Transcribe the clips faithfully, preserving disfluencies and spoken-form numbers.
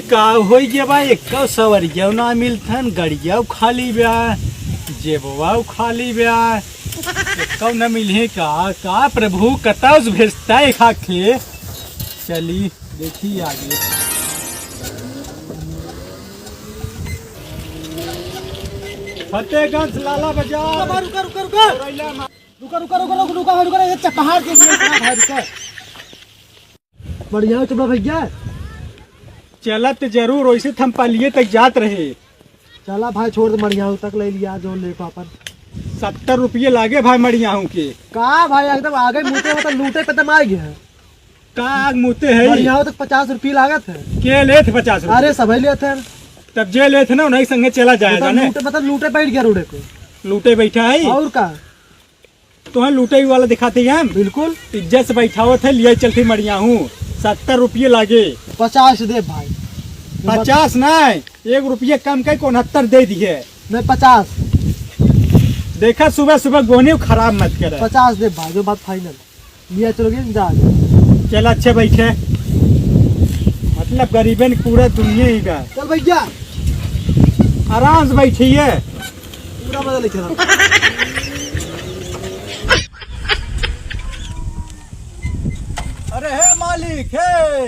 का होइ गया बा, एक्को सवरिया ना मिलथन, गड़िया खाली बा, जेबवा खाली बा, एक्को न मिलहे का, का प्रभु कतौ से भेजता है खाके। चली देखी आगे। फतेहगंज लाला बाजार। रुका, रुका, रुका, रुका। रुका, रुका, रुका, रुका, रुका, रुका, ये चपहार के लिए रुका भाई, रुका। बढ़िया हो चुपड़ा भैया। चलत जरूर, वैसे त हम पालिये तक जात रहे। चला भाई, छोड़ दे, मड़ियाहू तक ले लिया, जो ले पापन। सत्तर रुपये लागे भाई मड़ियाहू के। का भाई, एकदम आगे मुते, मतलब लूटे पे दम आ गया है। का आग मुते है? मड़ियाहू तक पचास रुपये लागत है। के लेत है पचास रुपये? अरे सबै लेत है। तब जे लेत है ना, उन्हीं संगे चला जाए, मतलब जाने। लूटे, मतलब लूटे बैठ गया रोडे पे। लूटे बैठा है? और का? तोहैं लूटई वाला दिखाते हैं हम। बिल्कुल। इज्जत से बैठावत है, लिया चलती मड़ियाहू। सत्तर रुपये लागे। पचास दे भाई। पचास नहीं, एक रुपये कम कर उनहत्तर दे दिए। नहीं, पचास। देखा, सुबह सुबह गोनी खराब मत करे। पचास दे भाई, जो बात final। लिया चलोगे, जा। चल, अच्छे बैठे। मतलब, गरीबन पूरा दुनिया ही बा। चल भैया। आराम से बैठिए। पूरा मजा लेके रहा। अरे हे मालिक, हे।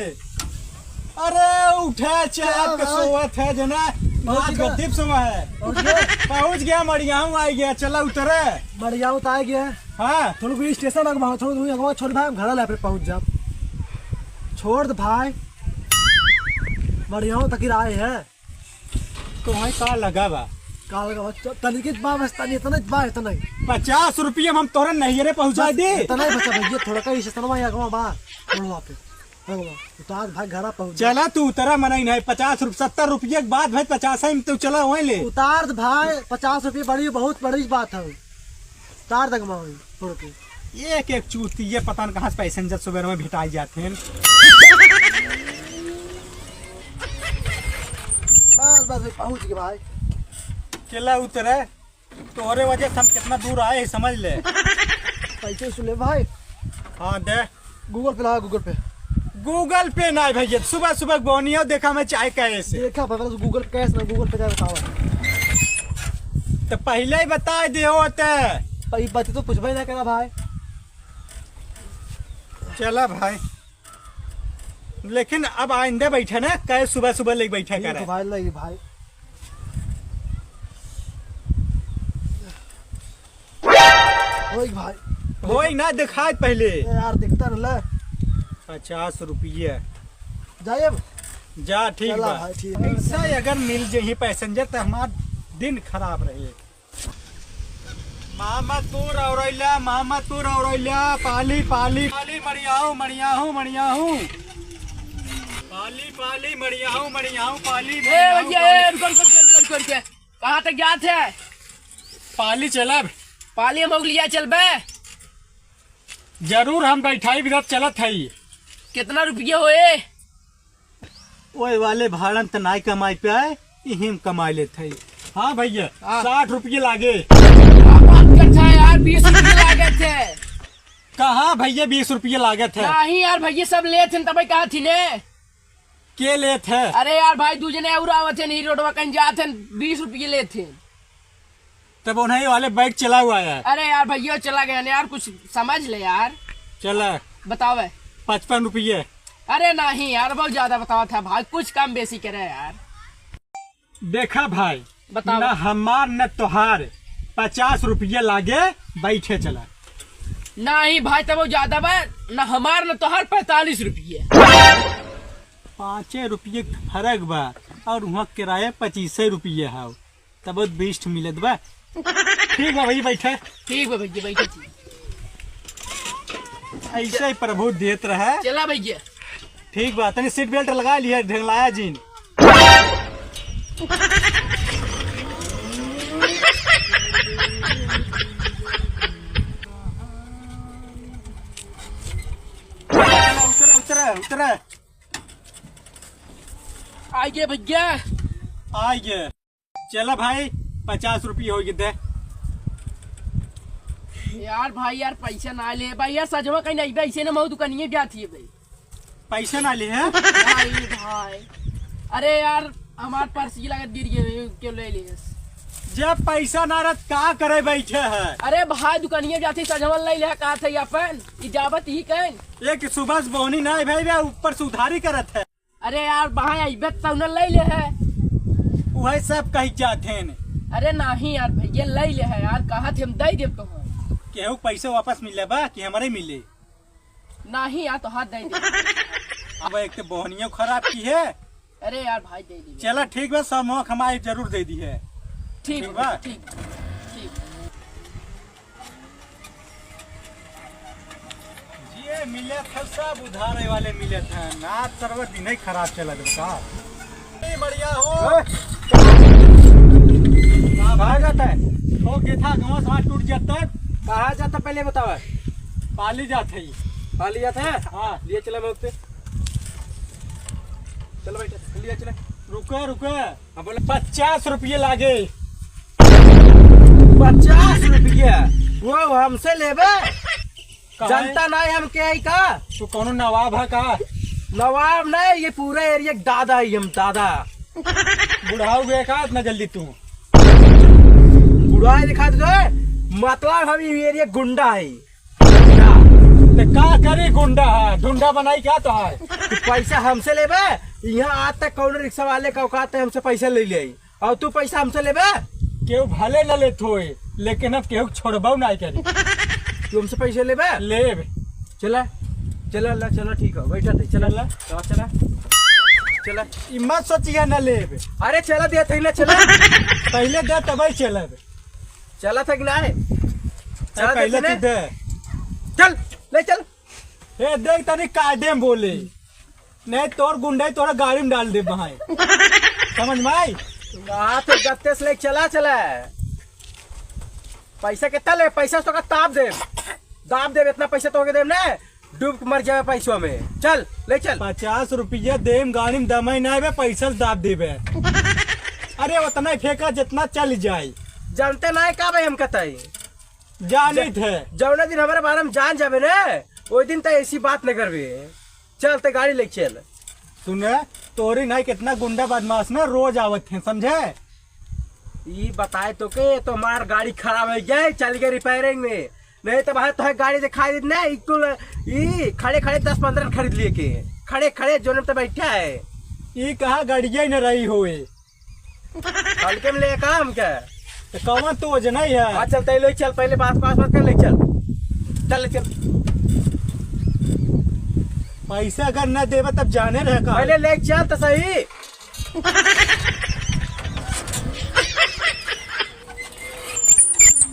अरे उठे, चल, क्या आपके भाई? सोवत है जना। पहुँच आज गया? गद्दी पे सोवा है। पहुँच गया? पहुँच गया, मड़ियाहू आ गया, चला उतरे। मड़ियाहू तो आ गया। हाँ। थोड़ा कोई स्टेशन अगवा, थोड़ा कोई अगवा छोड़ भाई, हम घर ला फिर पहुँच जाब। छोड़ दे भाई। मड़ियाहू तक ही आए हैं। तोहैं का लगा बा? का लगा बा? च-, तनिक बा बस, तनी इतना बा, इतना ही। पचास रुपये में हम तोरे नैहरे पहुँचा बस दे। इतना ही बचा भैया, थोड़ा का स्टेशन में अगवा बा, थोड़ा वहाँ पे। अगवा, उतार भाई, घरा पहुँच जा। चला तू उतरा, मना ही नहीं, पचास रुपये, सत्तर रुपये के बाद भाई, पचास ही में तू चला वहीं ले। उतार दे भाई, पचास रुपये बड़ी, बहुत बड़ी बात है। उतार दे अगवा वहीं। छोड़ के। एक एक चूतिया पता न कहाँ से पैसेंजर सुबह में भेटाई जाते हैं। बस, बस, भाई, पहुँच गए, भाई। चला उतरे, तोहरे वजह से हम कितना दूर आए हैं, समझ ले। पैसे सुन ले, भाई। हाँ, दे। Google Pay लगा, Google Pay। Google Pay ना, भैया, सुबह सुबह बोनिया देखा मैं चाय कैसे। देखा, भाई, Google Cash ना, Google Pay का बतावा। तो पहले ही बता दे होते। भाई, बात तो पूछबे ना करा, भाई। चला भाई, लेकिन अब आइंदा बैठा ना, कहे सुबह सुबह लेके बैठा ठीक करे। है भाई, लगी भाई। होई भाई। होई ना, दिखाए पहले। ए यार, दिखता रहला। पचास रुपये। जाए अब। जा, ठीक चला बा। भाई, ठीक। ऐसा ही अगर मिल जाही पैसेंजर तो हमार दिन खराब रहे। मामा तू रौरैला, मामा तू रौरैला, पाली, पाली, पाली, मड़ियाहू, मड़ियाहू, मड़ियाहू। पाली, पाली, मड़ियाहू, मड़ियाहू, पाली, ए, मड़ियाहू, भैया, ए, पाली। रुको, रुको, रुको, रुको, रुको, रुको। कहाँ तक जात है? पाली चलब। पाली हम लिया चलबे। जरूर हम बैठाई बिदत चलत हई। कितना रुपये होए? ओए वाले भाड़न त नाई कमाई पे आए, इहिम कमाई लेत हई। हाँ भैया, हाँ। साठ रुपये लागे। का बात करत है यार, बीस रुपये लागे थे। कहाँ भैया बीस रुपये लागत है? नहीं यार, भैया सब लेत हैं, तबै कहा थी ने। के लेत है? अरे यार भाई, दू जने और आवत हैं, नहीं रोडवा कहीं जात हैं, बीस रुपये लेत हैं। तब उन्हीं वाले बैठ चला हुआ है। अरे यार भैया चला गया ना यार, कुछ समझ ले यार। चला। बतावे। पचपन रुपये। अरे नहीं यार, बहुत ज्यादा बतावा था भाई, कुछ कम बेसी करे यार। देखा भाई, बताओ। न हमार न तोहार, पचास रुपये लागे, बैठे चला। नहीं भाई, तब वो ज्यादा बा, न हमार न तोहार, पैंतालीस रुपये। पाँचे रुपये के फर्क बा, और वहाँ किराया पच्चीसे रुपये है, तब वो बीस ठो मिलत बा। ठीक बा भाई, बैठे। ठीक बा भैया, बैठे छी। ऐसे ही प्रभु देत रहे। चला भैया। ठीक बा, तनी seat belt लगा लिया, ढेंगलाया जिन। उतरे, उतरे, उतरे। आइए भैया। आइए। चला भाई, पचास रुपये हो गए दे। यार भाई, यार पैसा ना ले भाई, यार सजवा कहीं नहीं भाई, इसे ना मऊ दुकानिए ब्याह थी भाई। पैसा ना ले है? भाई, भाई। अरे यार, हमार पर्स की लागत गिर गए, क्यों ले लिए? जब पैसा ना रहत, का करे बैठे है? अरे भाई, दुकानिया जाते सजवन ले ले, कहा थे अपन, ई जावत ही कहीं। एक सुबह से बोनी ना भाई, वे ऊपर से उधारी करत है। अरे यार, वहाँ अइबे त उन्हें ले ले है। वही सब कही जाते हैं। अरे नहीं यार भैया, ले ले है यार, कहा थे हम दे देब तो। केहू पैसा वापस मिले बा कि हमारे मिले? नहीं यार, तो हाथ दे दे। अब एक तो बहनियों खराब की है। अरे यार भाई, दे दी। चला ठीक बा, सब मोह कमाई जरूर दे दी है। ठीक ठीक बा? ठीक, ठीक। ये मिले थे सब उधारे वाले मिले थे, ना सरवा दिन ही खराब चला गया का। नहीं बढ़िया हो। ओए। कहाँ जाता है? हो गया था, गाँव से हाथ टूट जाता है। कहाँ जाता पहले बतावा। पाली जात है। पाली जात है? हाँ। लिए चला मैं उससे। चल बेटा, लिए चला। रुके, रुके। हाँ, बोले। पचास रुपये लागे। पचास रुपये? वो हमसे लेबे? काहे? जनता नाहीं हम के आई का? तू कौनो नवाब है का? नवाब नहीं, ये पूरा एरिया के दादा है हम, दादा। बुढ़ाऊ गए का इतना जल्दी तू? बुढ़ाई दिखा दे, मतलब हम ये एरिया गुंडा है। तो का करी गुंडा है? ढुंडा बनाई क्या तो है? तू पैसा हमसे लेबे? यहाँ आज तक कौनो रिक्शा वाले का औकात है हमसे पैसा ले ले? और तू पैसा हमसे लेबे? केहू भले न लेत होए, लेकिन अब केहू छोड़बो ना करी। तू हमसे पैसे लेबे? लेब। चला, चला, ला, चला, ठीक है, बैठा थे, चला, चला। चला, चला, चला। ई मत सोचिए न लेब। अरे चला, दे थे ना, चला। पहले दे, तब ही चलब। चला था कि ना? अरे चला पहले देते तू ने। दे। चल, ले चल। ए, देख तनी कायदे में बोले। नहीं तोर गुंडा ही तोरा गाड़ी में डाल दे बहाए। समझ में आई? हाँ, तो गत्ते से लेके चला, चला। पैसा कितना ले? पैसा तो का ताप दे। दाब दे, इतना पैसा तो के दे ना। डूब के मर जावे पैसों में। चल, ले चल। पचास रुपया देम गाड़ी में दमाई ना बे, पैसा से दाब देबे। अरे उतना ही फेंका जितना चल जाए। जानते ना है का भाई हम कतई? जानित है। जौना दिन हमारे बारे में जान जाबे ना, ओई दिन त ऐसी बात न करबे। चल, ते गाड़ी लेके चल। सुने, तोरी नाई कितना गुंडा बदमाश ना रोज आवत हैं, समझे? ई बताए तो के, तो हमार गाड़ी खराब हो गया, चल गए रिपेयरिंग में। नहीं तो भाई, तोहे गाड़ी दिखाई देत ना, ई कुल, ई खड़े खड़े दस पन्द्रह खरीद लिए के, खड़े खड़े जोन में तो बैठा है। ई कहा गाड़िया ही न रही होए। हल्के में ले काम क्या? तो कौन तो वजन है यार? हाँ, चल, तै ले चल, पहले बात, बात, बात कर ले, चल। चल, ले चल। पैसा अगर न देबे तब जाने रहे का? पहले ले चल तो सही।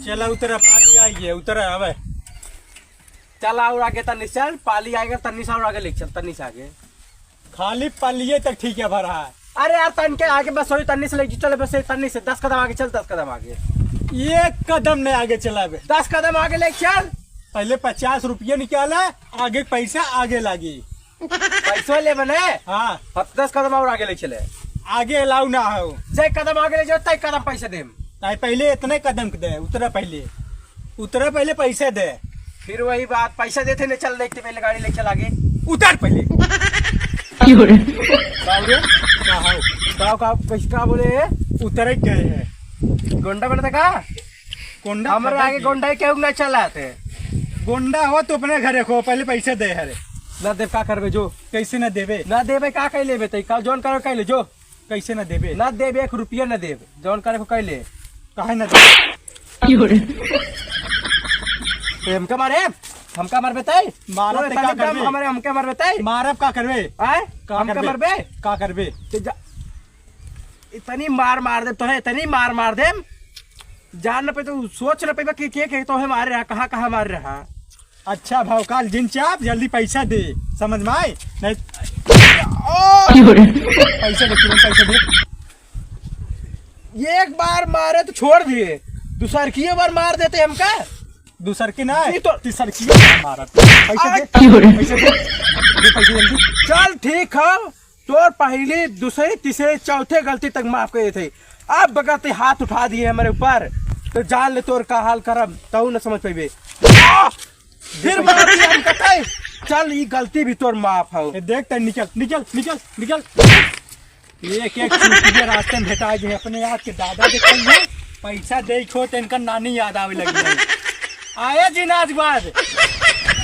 चला उतरा, पाली आई है, उतरा, आवे। चल और आगे तन्नी से चल, पाली आएगा, तन्नी से और आगे ले चल, तन्नी से आगे। खाली पालिये तक ठीक है भरा है। अरे यार, तन के आगे बस वही तन्नी से ले चल, बस ये तन्नी से दस कदम आगे चल, दस कदम आगे। एक कदम नहीं आगे चला बे। दस कदम आगे ले चल। पहले पचास रुपया निकाला, आगे पैसा आगे लागी। पैसो ले बने? हाँ। अब दस कदम और आगे ले चले। आगे अलाउ ना हो। जय कदम आगे ले जाओ, तय कदम पैसे देम। ताई पहले इतने कदम के दे, उतरा पहले। उतरा पहले पैसे दे। फिर वही बात, पैसा देते ने, चल देखते पहले गाड़ी ले चल आगे। उतर पहले। क्यों रे? बाबू रे? का हो? का, का, कैसे का बोले? उतर ही गए हैं। गुंडा बनता का? गोंडा हमारे खत्म आगे किया। गोंडा ही केहू ना चलाते। गोंडा हो तो अपने घरे को, पहले पैसे दे हरे। ना देव का करबे जो। कैसे ना देबे? ना देबे का कह लेबे तई, का जौन करो कह ले जो। कैसे ना देबे? ना देबे, एक रुपया ना देबे, जौन करे को कह ले। काहे ना देबे? क्यों रे? ए, हमका मारे, हमका मारबे तई? मारब तोरे ते का तनी दम करबे? हमारे हमका मारबे तई? मारब का करबे? आय? का हमका करबे? मारबे? का करबे? ते जा, इतनी मार मार दे तोहे, इतनी मार मार दे, जान न पे तो सोच न पेबा कि के के तोहे मार रहा, कहाँ कहाँ मार रहा। अच्छा भाव काल जिन चाप जल्दी पैसा दे, समझ में आए? नहीं। ओ! पैसा दे, तुरंत पैसा दे। ये एक बार मारे तो छोड़ दिए, दूसर की बार मार देते हमका। दूसर की ना, ये तो तीसर की मारा। पैसा दे, आ! पैसा दे, दे पैसा जल्दी। चल ठीक है, तोर पहली, दूसरी, तीसरी, चौथे गलती तक माफ कर देते। अब बगैर ते हाथ उठा दिए हमारे ऊपर, तो जान ले तोर का हाल करब, तू न समझ पेबे। आ! फिर मार दिया हम कतई। चल, ई गलती भी तोर माफ हो। ए, देख, तै निकल, निकल, निकल, निकल। एक एक चुटकी रास्ते में भेटा जे अपने याद के दादा देखल है, पैसा दे खो तो इनका नानी याद आवे लगी है। आया जी नाच बाद।